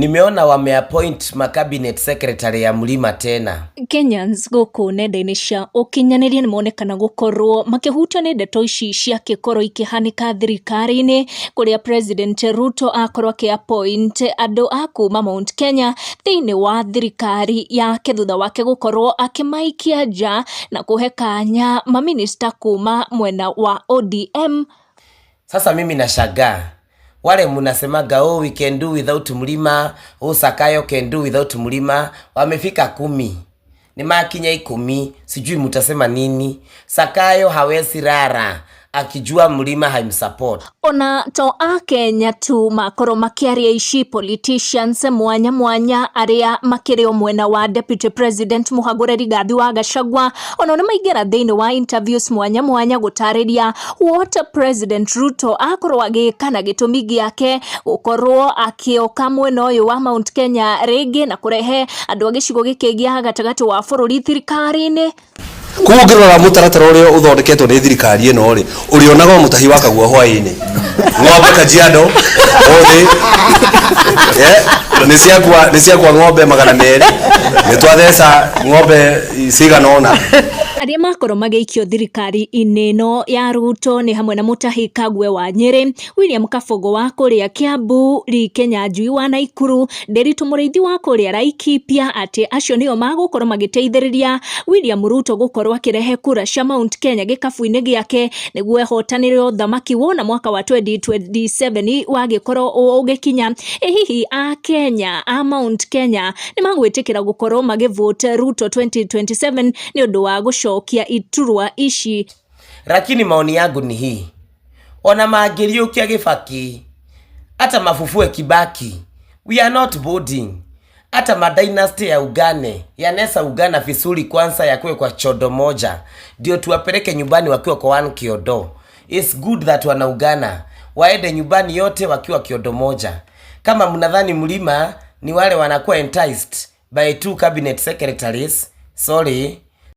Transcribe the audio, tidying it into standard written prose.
Nimeona wameappoint macabinet secretary ya Mlima tena. Kenyans gũkũ nenda-inĩ cia ũkinyanĩria nĩ monekana gũkorwo makĩhutio nĩ ndeto ici cia gĩkorwo ikĩhanĩka thirikari-inĩ kũrĩa President Ruto akorwo akĩ appoint andũ a kuma Mount Kenya thĩinĩ wa thirikari yake thutha wake gũkorwo akĩmaikia nja na kũhe kanya maminista kuma mwena wa ODM. Sasa mimi nashangaa wale mnasemaga, "Oh, we can do without Mlima, oh, Sakayo can do without Mlima." Wamefika 10, ni makinya 10, sijui mtasema nini. Sakayo hawezi rara akijua Mlima haimsupport. Ona to a Kenya tu makorwo makĩaria ici, politicians mwanya mwanya arĩa makĩrĩ o mwena wa Deputy President Mũhagũre Rigathi wa Gachagua ona nĩ maingĩra thĩinĩ wa interviews mwanya mwanya gũtarĩria what President Ruto akorwo agĩka na gĩtũmi gĩake gũkorwo akĩoka mwena ũyũ wa Mount Kenya rĩngĩ na kũrehe andũ a gĩcigo gĩkĩ gĩa gatagatĩ wa bũrũri thirikari-inĩ. Koguo ũngĩrora mũtaratara ũrĩa ũthondeketwo nĩ thirikari ĩno rĩ, ũrĩonaga o mũtahi wa kagua hwaĩ-inĩ, ng'ombe Kajiado ũthĩ nĩ ciakua ng'ombe 200, nĩ twatheca ng'ombe cigana ũna. Arĩa makorwo magĩikio thirikari-inĩ ĩno ya Ruto nĩ hamwe na Mutahi Kagwe wa Nyĩrĩ, William Kabogo wa kũrĩa Kiambu, Lee Kinyanjui wa Naikuru, Nderitu Mũrĩithi wa kũrĩa Laikipia, atĩ acio nĩo magũkorwo magĩteithĩrĩria William Ruto gũkorwo akĩrehe kura cia Mount Kenya gĩkabu-inĩ gĩake nĩguo ehotanĩre ũthamaki wona mwaka wa 2027 wagĩkorwo ũgĩkinya. Ĩ hihi a Kenya a Mount Kenya nĩ magwĩtĩkĩra gũkorwo magĩvote Ruto 2027 nĩ ũndũ wa gũcokia iturwa ici? Lakini maoni yangu ni hii, ona mangĩriũkia Gĩbaki, hata mafufue Kibaki, we are not voting. Hata madynasty ya ugane yanaweza ugana vizuri kwanza yakuwe kwa chodo moja, ndio tuwapeleke nyumbani wakiwa kwa one kiodo. It's good that wanaugana waende nyumbani yote wakiwa kiodo moja. Kama mnadhani mlima ni wale wanakuwa enticed by two cabinet secretaries, sorry.